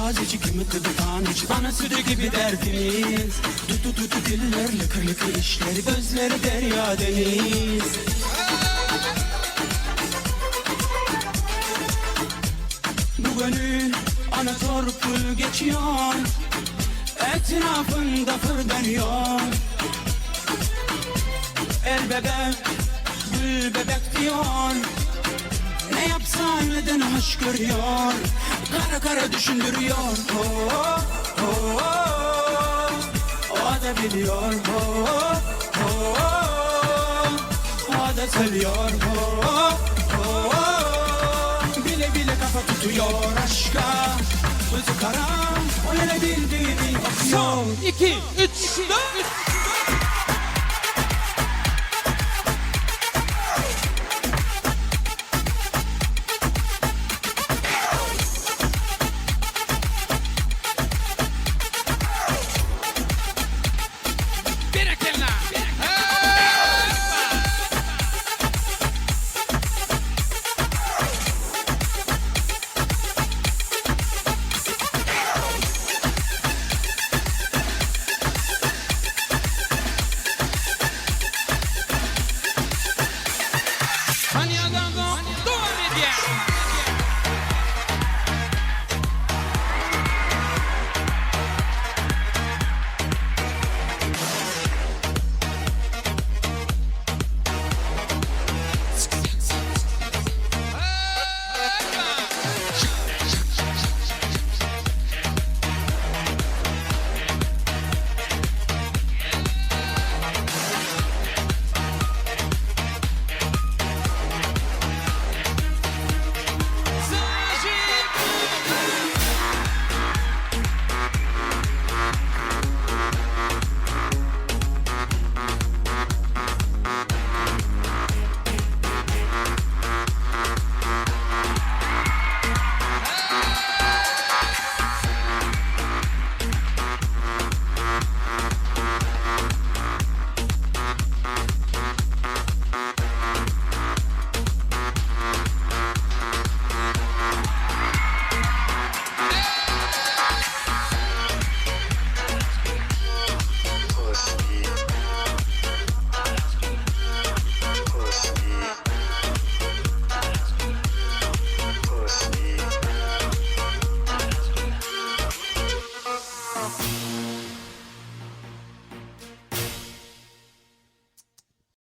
Taze kimi tıdıkan hiç bana sütü gibi derdimiz. Dudu dudu diller lıkır lıkır işleri gözleri derya deniz. Bu gönül ana torpul geçiyor. Etrafında fır dönüyor. El bebek, gül bebek diyor. Ne yapsan neden hoş görüyor. Kara kara düşündürüyor. Oh, oh, oh. O da biliyor. Oh, oh, oh. O da seviyor. Oh, oh, oh. Bile bile kafa tutuyor aşka. Gözü kara, o ne bildiğini okuyor. 2, 3, 4.